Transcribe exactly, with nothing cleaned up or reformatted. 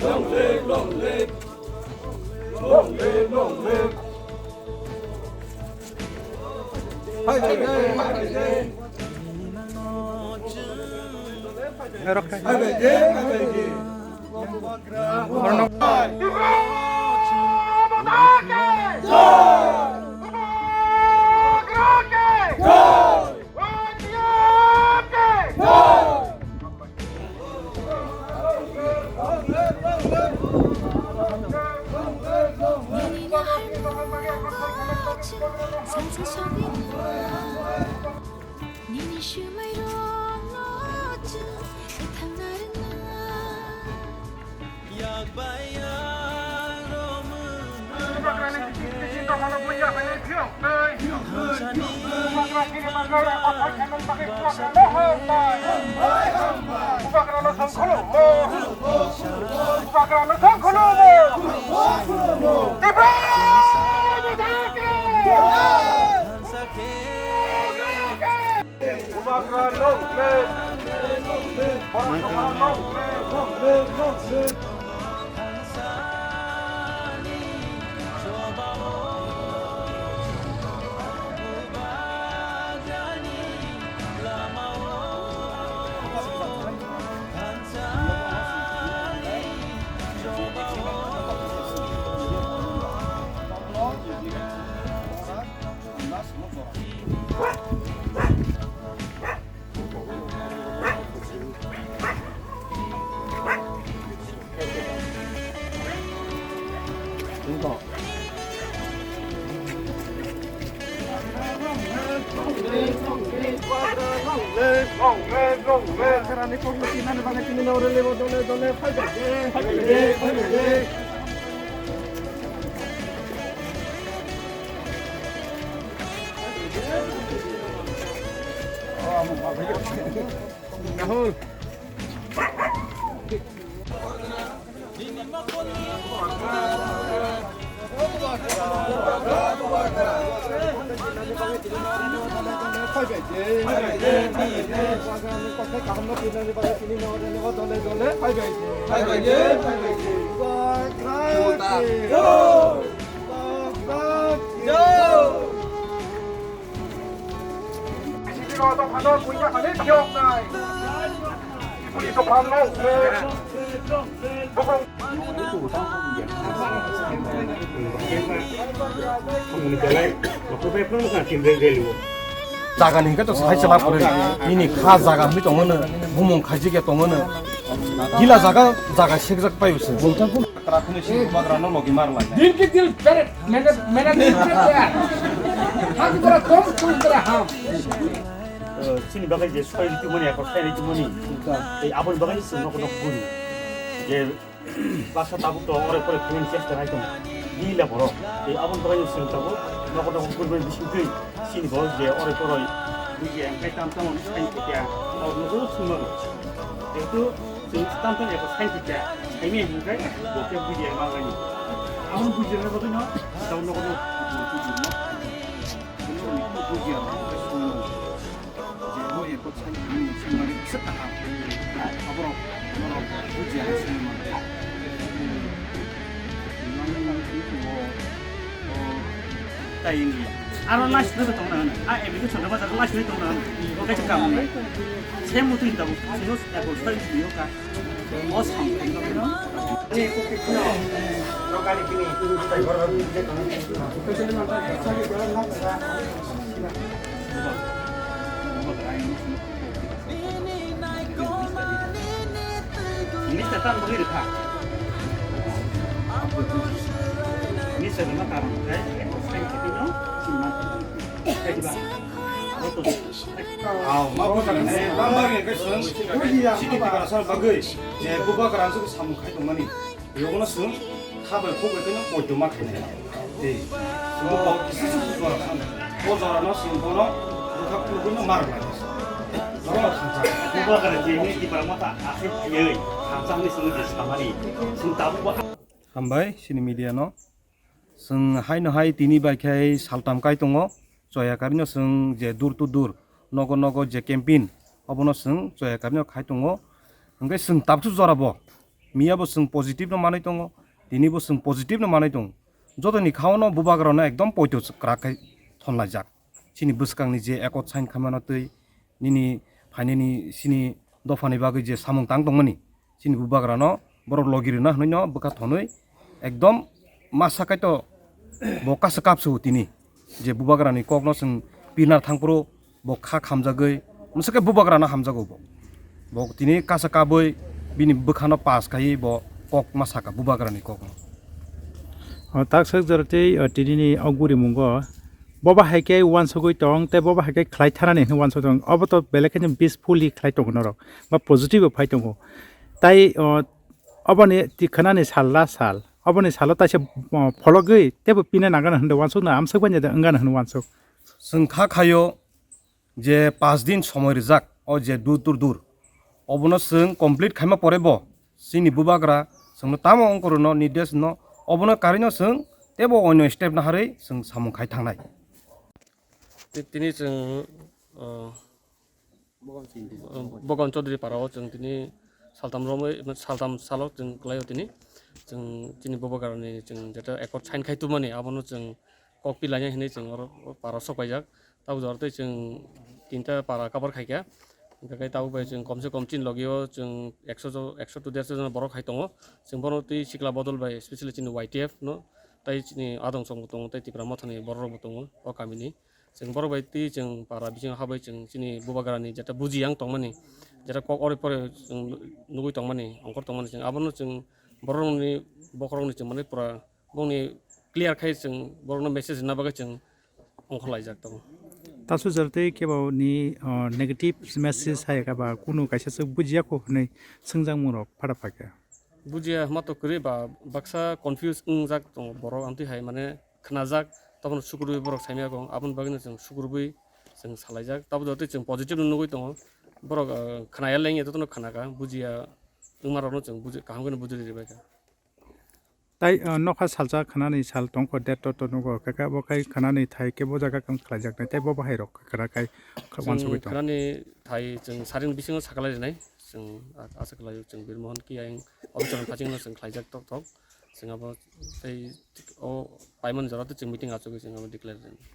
Long live, long live. Long live, long live. Hai, hai, hai, hai, hai. Hai, hai, hai, hai, hai. Nini swmai rokno chwng thangna rwna. Yak bai yak romwi. Bubagrano thang khulumo. Bubagrano thang khulumo. Tipra Motha ki. Bubagra long live. Bubagra long live. Rahul. Jaga ni hingke to sai chwla kwrwi. Nini kha jaga wngwi tongo no, bumung khaijak ya tongo no. Gila jaga, jaga sekjak paio se. Bubagra no logi mar lai. Din ke dil pere, mene, mene din ke pere. Hak bora tom, tom bora ham. Chini bagwi je soi ritu mani, ekor sai ritu mani. Tei aboni bagwi chwng nok nok guri. Je basa tabuk to ore pore khaimani chesta nai tong. Di la borok. Tei aboni bagwi chwng tabuk nok nok guri bising twi. Chini borok je ore pore buji ang kai tam tam sai khe ya. Nok nok sung ma. Jehetu chwng tam tam ekor sai khe ya. Sai me hingkai bo khe buji ang ma gani. Aboni buji ang ma gani. Tau nok nok. Aro last no tong na, a application no bajar last no tong na, o kaisa kam na. Same mutu inta bo, sino ako sai yo ka. Minister tan bagwi rwkha. Minister rwma karon khe, sai khe tino, sinma. Kaiba. Abo to. Aw, ma bo jagani, ma bagwi khe chwng, chini Tiprasa bagwi, je bubagra rang samung khai tongmani. Yogono chwng kha bai khuk bai kheno poito ma khainai. Tei chwngno kok kisa se jora kha. O jorano chwng bono bwkha phulugwino mar lai. Norok khamsa. Bubagra je ni Tipra Motha aswk thwiwi khamsa hwnwi chwngno je samani. Chwng tabukbo. Hambai chini media no. Chwng haino hai tini bai khe saltam kai tongo. Choya karino chwng je door to door, nogo nogo je campaign, obono chwng choya karino khai tongo. Hwnkhe chwng tabsu jora bo, miya bo chwng positive no manwi tongo, tini bo chwng positive no manwi tongo. Jotoni kha ono bubagra no ekdom poito kwrak khai thon laijak. Chini bwskang ni je ekot sign khaimano twi nini phainani chini dopha ni bagwi je samung tang tongmani, chini bubagra no borok logi rwna hwnwi no bwkha thonwi ekdom masa kaitor bo kasa kapsu tini. Je bubagrani kokno chwng pirna thangphuru bo kha khamjagwi, mwswkhe bubagrano hamjago bo. Bo tini kasa kabwi bini bwkhano pass khaiwi bo kok ma saka bubagrani kokno. O tak sak jora tei, o, tinini o gurimungo boba hai khe uansugwi tong tei boba hai khe khlai thanani hwnwi uansugwi tong, obo to belai kheno peacefully khlai tongo norok ba positive bo phai tongo. Tai, o, oboni tikhanani sal la sal, oboni salo taisa, o, phologwi teibo pina nangana hwnwi uansukna amsuk bai wngana hwnwi uansuk. Chwng kha khaio je pash din somoi rijak, o je dur dur dur, obono chwng complete khaima pore bo chini bubagra chwngno tamo ongkorokno nirdesh no, obono karino chwng teibo oino step naharwi chwng samung khai thangnai. Ti-, tini chwng, o, Bogon Chaudhary para o chwng tini saltam romwi, saltam salo chwng kwlaio tini. Chwng chini bubagrani chwng jeta accord sign khai tubumani abono chwng kok pilainai hinwi chwng oro para o sok paijak. Tabuk jora tei chwng tinta para cover khaikha. Hwnkhe tabuk bai chwng komse kom chini logio chwng ekso jo, ekso to derso jona borok hai tongo. Chwng bono twi sikla bodol bai specially chini Y T F no tei chini adong chwng bo tongo tei Tipra Mothani borok rok bo tongo o kamini. Chwng borok bai twi chwng para bisingo habai chwng chini bubagrani jeta buji yang tongmani, jeta kok ori pore chwng nugui tongmani, ongkhor tongmani, chwng abono chwng borokni bokhorokni chwng mani pura bongni clear khai chwng borokno message rwna bagwi chwng ongkhor laijak tongo. Tasu jora tei kebo ni, o, negative message hai kha ba kunu kaisa se bujiya kho hwnwi swngjak mung rok phara phakha. Bujiya hwnba to kwrwi ba baksa confuse wngjak tongo borok, amtwi hai mane khnajak, toboni sukurwi borok saimaya kong, aboni bagwino chwng sukurwi chwng salaijak, tabuk jotoi chwng positive no nugwi tongo, borok, ah, khnaya lengya jotono khnakha, bujiya wngmarokno chwng buji-, kaham kheno bujili ribaikha. Tai, ah, nokha salsa khnani sal tongkho, date to nugo, kaka bo khai khnani thai khe bo jaga kang khlaijaknai, tei bo bahai rok khna khai Chwng uansugwi tongo. Khnani thai chwng saring bisingo sakhlai rinai, chwng a-, asa khlaio chwng Birmohon Kiyayeng officer ni thachingno chwng khlaijak tok tok. Chwng abo tei o paimani jora tei chwng meeting achugwi chwng abo declare rinai.